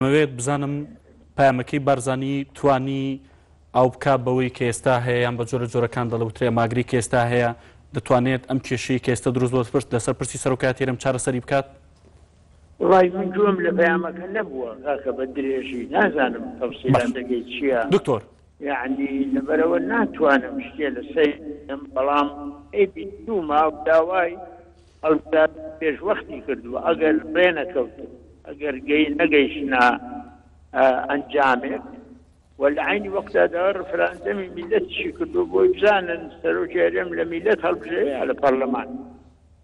دەمەوێت بزانم پەیامەکەی بارزانی توانی ئاو بکا بەوەی کە ئێستا هەیە یان بە جۆرە جۆرەکان دەڵوترێ ماگری کە ئێستا هەیە دەتوانێت ئەم کێشەی کە ئێستا دروست بۆ پرس لەسەر پرسی سەرۆکایەتی هەرێم چارەسەری بکات؟ وەڵای من گوێم لە پەیامەکە نەبووە کاکە بە درێژی نازانم تەفسیلاتەکەی چییە دکتۆر. یەعنی لەبەرئەوە ناتوانم شتێ لەسەری بڵێم بەڵام ئەی بیستوومە داوای هەڵبژاردن پێشوەختی کردووە، ئەگەر ڕێنەکەوتن، ئەگەر نەگەیشتنە ئەنجامێک و لە عەینی وەقتا داوای ڕفراندەمی میللەتیشی کردووە بۆی بزانن سەرۆکی هەرێم لە میللەت هەڵبژێرێ یا لە پەرلەمان.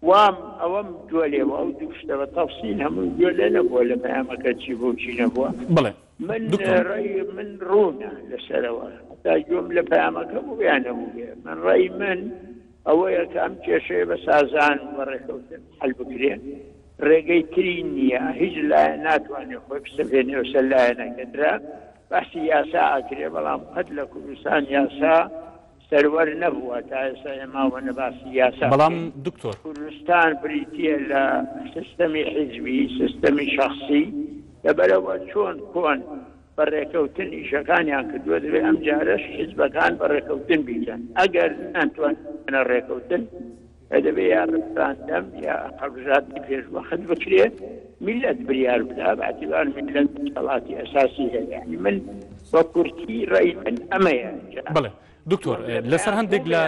وام ئەوەم گوێ لێ بوو، ئەو دوو شتە بە تەفسیل هەمووی گوێ لێ نەبووە لە پەیامەکە چی بوو و چی نەبووە. بەڵێ من دکتۆر. ڕەئی من ڕوونە لەسەرەوە هەتا گوێم لە پەیامەکە بوو یا نەبووبێ من ڕەئی من ئەوەیە کە ئەم کێشەیە بە سازان و بە ڕێکەوتن حەل بکرێ ڕێگەی تری نییە هیچ لایەن ناتوانێ خۆی بسەپێنێ بەسەر لایەنەکە ترا باسی یاسا ئەکرێ بەڵام قەت لە کوردستان یاسا سەروەر نەبووە تا ئێستا ئێمە ئەوەنە باسی یاسا بەڵام بکەین. دکتۆر. کوردستان بریتییە لە سیستەمی حیزبی، سیستەمی شەخسی، لەبەرئەوە چۆن کۆن بە ڕێکەوتن ئیشەکانیان کردووە دەبێت ئەمجارەش حیزبەکان بە ڕێکەوتن بیکەن، ئەگەر نەیانتوانی بگەنە ڕێکەوتن دەبێت یا ڕیفراندەم یا هەڵبژاردنی پێشوەخت بکرێت میللەت بریار بدا بە ئیعتیبار میللەت دەسەڵاتی ئەساسی هەیە یانی من بە کورتی ڕەئی من ئەمەیە جا بەڵێ دکتۆر لەسەر هەندێک لە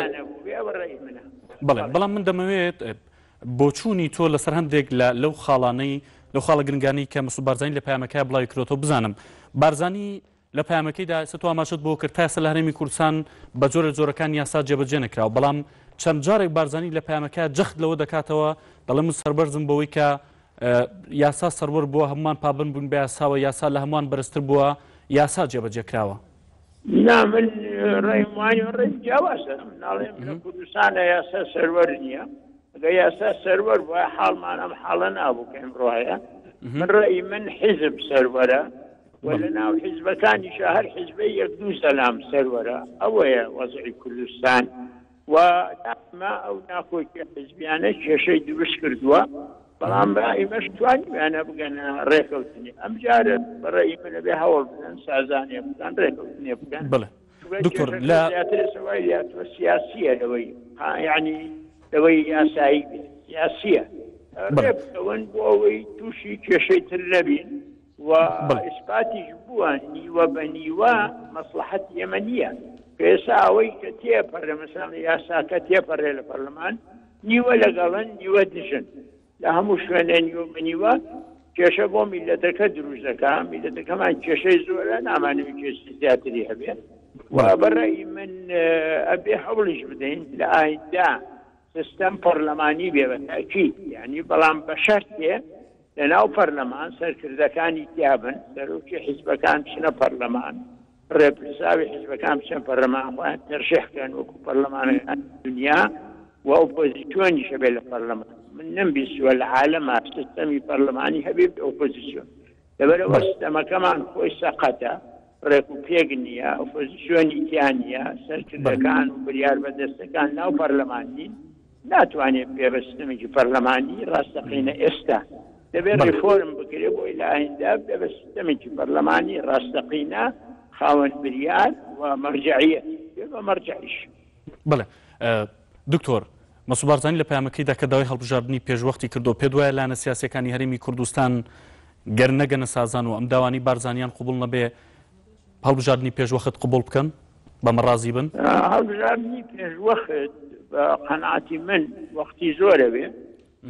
بەڵێ بەڵام من دەمەوێت بۆچوونی تۆ لەسەر هەندێک لە لەو خاڵانەی لەو خاڵە گرنگانی کە مسعود بارزانی لە پەیامەکە بڵاوی کرۆتەوە بزانم بارزانی لە پەیامەکەیدا ئێستا تۆ ئاماژەت بۆ کرد تا ئێستا لە هەرێمی کوردستان بە جۆرە جۆرەکان یاسا جێبەجێ نەکراوە، بەڵام چەند جارێک بارزانی لە پەیامەکە جەخت لەوە دەکاتەوە دەڵێ من سەربەرزم بەوەی کە یاسا سەروەر بووە، هەمووان پابەند بووین بە یاساوە، یاسا لە هەمووان بەرزتر بووە، یاسا جێبەجێ کراوە. نا من ڕێم وانیە، ڕێم جیاوازە، من ناڵێم لە کوردستانە یاسا سەروەر نییە، ئەگەر یاسا سەروەر بوایە حاڵمان ئەم حاڵە نابوو کە ئیمڕۆ هەیە، من ڕەئی من حیزب سەروەرە، و لە ناو حیزبەکانیشا هەر حیزبەی یەک دوو زەلام سەروەرە، ئەوەیە وەزعی کوردستان و دائیما ئەو ناکۆکیە حیزبیانە کێشەی دروست کردووە، بەڵام بە ئیمەش توانیویانە بگەنە ڕێکەوتنێ، ئەمجارە بە ڕەئی من ئەبێ هەوڵ بدەن سازانێ بکەن، ڕێکەوتنێ بکەن. بەڵێ چونکە دکتۆر کێشەکە لە زیاتر سەوای لاتوە سیاسیە لەوەی یانی لەوەی یاسایی بێ، سیاسیە بەڵێ. ڕێ بکەون بۆ ئەوەی تووشی کێشەی تر نەبین. و بەڵێ. ئیسپاتیش بووە نیوە بە نیوە مەسڵەحەتی ئێمە نییە کە ئێستا ئەوەی کە تێپەڕێ مەسەڵەن یاساکە تێپەڕێ لە پەرلەمان نیوە لەگەڵن نیوە دژن لە هەموو شوێنێ نیوە بە نیوە کێشە بۆ میلەتەکە دروست دەکا میلەتەکەمان کێشەی زۆرە نامانەوێ کێشەی زیاتری هەبێ و بەڵێ. بە ڕەئی من ئەبێ هەوڵیش بدەین لە ئایندە سیستەم پەرلەمانی بێ بە تاکید یانی بەڵام بە شەرتێ لەناو پەرلەمان سەرکردەکانی تیابن، سەرۆکی حیزبەکان بچنە پەرلەمان، ڕێپرسراوی حیزبەکان بچنە پەرلەمان خۆیان تەرشیح بکەن وەکو پەرلەمانەکانی دنیا و ئۆپۆزیسیۆنیش هەبێت لە پەرلەمان. من نەمبیستووە لە عالەما سیستەمی پەرلەمانی هەبێ بێ ئۆپۆزیسیۆن. لەبەرئەوە سیستەمەکەمان خۆی سەقەتە، ڕێک و پێک نییە، ئۆپۆزیسیۆنی تیا نییە، سەرکردەکان و بریاربەدەستەکان ناو پەرلەمان نین. ناتوانێت بێ بە سیستەمێکی پەرلەمانی ڕاستەقینە ئێستا دەبێت ڕیفۆرم بکرێت بۆی لە ئایندە بێ بە سیستەمێکی پەرلەمانی ڕاستەقینە خاوەن بریار و مەرجەعیەت بێ بە مەرجەعیش. بەڵێ دکتۆر مەسعود بارزانی لە پەیامەکەیدا کە داوای هەڵبژاردنی پێشوەختی کردو پێت وایە لایەنە سیاسیەکانی هەرێمی کوردستان گەر نەگەنە سازان و ئەم داوانەی بارزانیان قبوڵ نەبێ هەڵبژاردنی پێشوەخت قبوڵ بکەن؟ بەمە ڕازی بن؟ هەڵبژاردنی پێشوەخت بە قەناعەتی من وەختی زۆرە بێ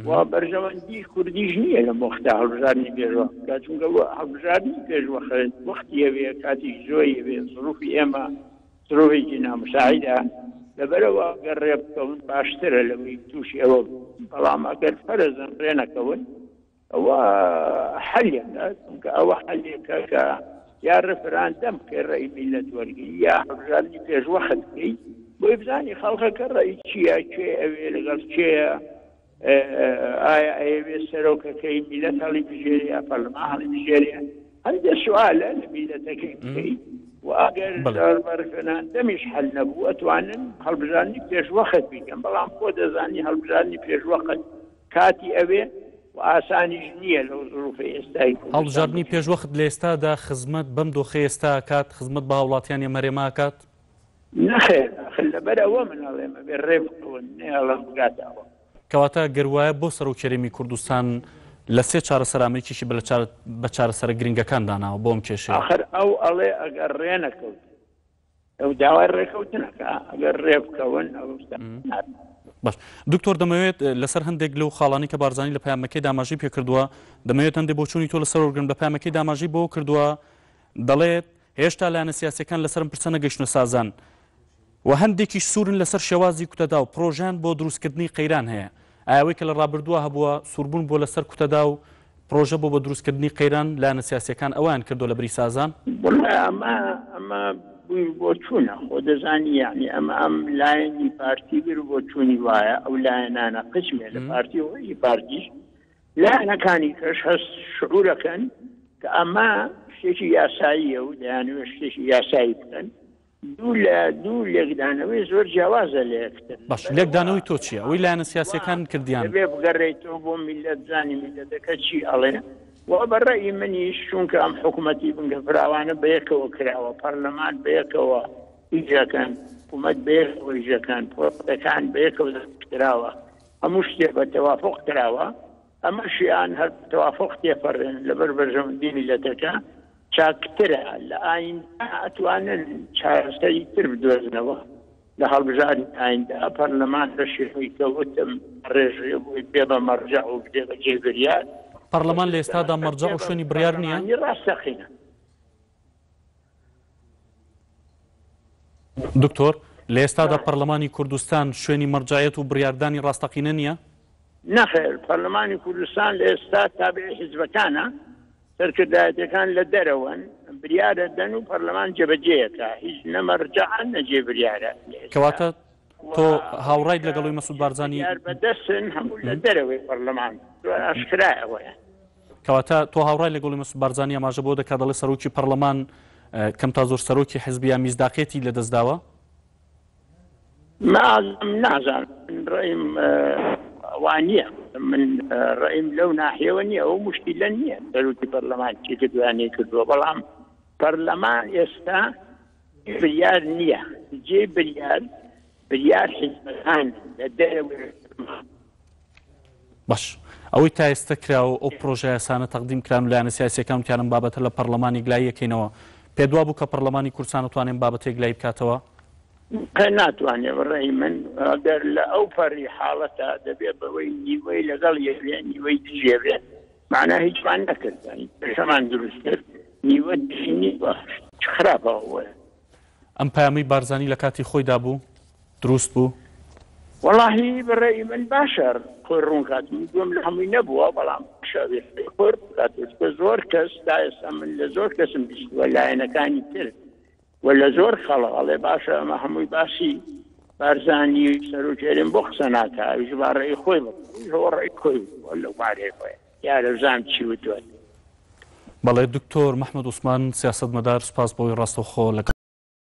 و بەرژەوەندی کوردیش نییە لەم وەختە هەڵبژاردنی پێشوەخت بکات چونکە هەڵبژاردنی پێشوەخت وەختی هەبێ کاتی زۆری هەبێ زروفی ئێمە زروفێکی نامساعیدە لەبەرەوە ئەگەر ڕێ بکەون باشترە لەوەی تووشی ئەوە بەڵام ئەگەر فەرزن ڕێ نەکەون ئەوە حەلێکە چونکە ئەوە حەلێکە کە یا ڕفراندەم بکەی ڕەئی میلەت وەرگری یا هەڵبژاردنی پێشوەخت بکەی بۆی بزانی خەڵکەکە ڕەئی چییە کێ ئەوێ لەگەڵ کێیە ئایا ئەیەوێ سەرۆکەکەی میلەت هەڵی بژێرێ یا پەرلەمان هەڵی بژێرێ هەندێ سوالە لە میلەتەکەی بکەی و ئەگەر بە ڕفراندەمیش حەل نەبوو ئەتوانن هەڵبژاردنی پێشوەخت بیکەن بەڵام خۆ دەزانی هەڵبژاردنی پێشوەخت کاتی ئەوێ. و ئاسانیش نییە لەو زروفەی ئێستای کوردستان هەڵبژاردنی پێشوەخت لە ئێستادا خزمەت بەم دۆخەی ئێستا ئەکات، خزمەت بە هاوڵاتیانی ئەم هەرێمە ئەکات؟ نەخێر، ئاخر لەبەر ئەوە من ئەڵێم ئەبێ ڕێ بکەون، نەیەڵن بگاتە ئەوە. کەواتە گەر وایە بۆ سەرۆکی هەرێمی کوردستان لە سێ چارەسەر ئەمە یەکێکی بە چارەسەرە گرنگەکان داناوە بۆ ئەم کێشەیە؟ ئاخر ئەو ئەڵێ ئەگەر ڕێ نەکەوتن، ئەو داوای ڕێکەوتن ئەکا، ئەگەر ڕێ بکەون ئەو باش دکتۆر دەمەوێت لەسەر هەندێک لەو خاڵانی کە بارزانی لە پەیامەکەی داماژەی پێکردووە دەمەوێت هەندێک بۆچوونی تۆ لەسەر وەرگرم لە پەیامەکەی داماژەی بۆ کردووە دەڵێت هێشتا لایەنە سیاسیەکان لەسەر ئەم پرسە نەگەیشتنە سازان و هەندێکیش سوورن لەسەر شێوازی کوتەدا و پرۆژەیان بۆ دروستکردنی قەیران هەیە. ئایا ئەوەی کە لە ڕابردووە هەبووە سووربوون بووە لەسەر کوتەدا و پرۆژە بۆ بە دروستکردنی قەیران، لایەنە سیاسیەکان ئەوەیان کردووە لە بری سازان؟ وەڵا ئەمە ئەمە بیر بۆچوونە خۆ دەزانی یەعنی ئەمە ئەم لایەنی پارتی بیر بۆچوونی وایە ئەو لایەنانە قسمێ لە پارتی و غەیری پارتیش لایەنەکانی کەش هەست شعورەکەن کە ئەمە شتێکی یاساییە و دەیانەوێت شتێکی یاسایی بکەن دوو لە دوو لێکدانەوەی زۆر جیاوازە لە یەکتر. باش لێکدانەوەی تۆ چییە؟ ئەوەی لایەنە سیاسیەکان کردیان. دەبێ بگەڕێیتەوە بۆ میللەت بزانی میللەتەکە چی ئەڵێ و بە ڕەئی منیش چونکە ئەم حکومەتی بنکە فراوانە بەیەکەوە کراوە پەرلەمان بەیەکەوە ئیشەکەن حکومەت بەیەکەوە ئیشەکەن پرۆسەکان بەیەکەوە کراوە هەموو شتێک بە تەوافق کراوە ئەمەشیان هەر تەوافق تێپەڕێن لەبەر بەرژەوەندی میلەتەکە چاکترە لە ئایندە ئەتوانن چارەسەری تر بدۆزنەوە لە هەڵبژاردنی ئایندە پەرلەمان بە شێوەی کە وتم ڕێژەیە بۆی بێ بە مەرجەع و بدێ بە جێ بریار پەرلەمان لە ئێستادا مەرجەع و شوێنی بڕیار نییە؟ ڕاستەقینە. دکتۆر، لە ئێستادا پەرلەمانی کوردستان شوێنی مەرجەعیەت و بڕیاردانی ڕاستەقینە نییە؟ نەخێر، پەرلەمانی کوردستان لە ئێستا تابعی حیزبەکانە، سەرکردایەتیەکان لە دەرەوەن، بریارە دەن و پەرلەمان جێبەجێیەکا، هیچ نە مەرجەعە نە جێ بریارە لە ئێستا. کەواتە تۆ هاوڕایت لەگەڵ ئەوەی مەسعود بارزانی. بریار بەدەستن هەموو لە دەرەوەی پەرلەمان، زۆر ئاشکرایە ئەوەیان. کەواتە تۆ هاوڕای لەگەڵی مەسعود بارزانی ئاماژە بۆ دەکات دەڵێ سەرۆکی پەرلەمان کەم تا زۆر سەرۆکی حزبی یا میزداقیەتی لەدەستداوە؟ نازانم من ڕەئیم وانییە من ڕەئیم لەو ناحیەوە نییە ئەو مشکیلە نییە سەرۆکی پەرلەمان چی کردووە یان نەیکردووە بەڵام پەرلەمان ئێستا بریار نییە جێی بریار بریار حیزبەکان لە دەرەوەی باش ئەوەی تا ئێستە کرا و ئەو پرۆژە یاسانە تەقدیم کران و لایەنە سیاسیەکان وتیان ئەم بابەتە لە پەرلەمان یەکلایی ئەکەینەوە پێت وابوو کە پەرلەمانی کوردستان ئەتوانێ ئەم بابەتە یەکلایی بکاتەوە؟ قە ناتوانێ بە ڕەئی من ئەگەر لە ئەو پەڕی حاڵەتە دەبێ بەوەی نیوەی لەگەڵ یەبێ نیوەی دژێ بێ مەعنا هیچمان نەکرد یانی کێشەمان دروست کرد نیوە دژی نیوە چ خراپە ئەوە. ئەم پەیامەی بارزانی لە کاتی خۆیدا بوو؟ دروست بوو؟ وەڵاهی بە ڕەئی من باشە خۆی ڕوون کات من گوێم لە هەمووی نەبووە بەڵام باشە خۆی ڕوون کات چونکە زۆر کەس تا ئێستا من لە زۆر کەسم بیستووە لایەنەکانی تر و لە زۆر خەڵک ئەڵێ باشە ئەمە هەمووی باسی بارزانی سەرۆکی هەرێم بۆ قسە ناکا ئەویش با ڕەئی خۆی بڵێ ئەویش هۆ ڕەئی خۆی وتووە لەو بارەیەوە دیارە بزانم چی وتووە. بەڵێ دکتۆر مەحمود عوسمان سیاسەتمەدار سوپاس بۆی ڕاستەوخۆ لەگەڵ.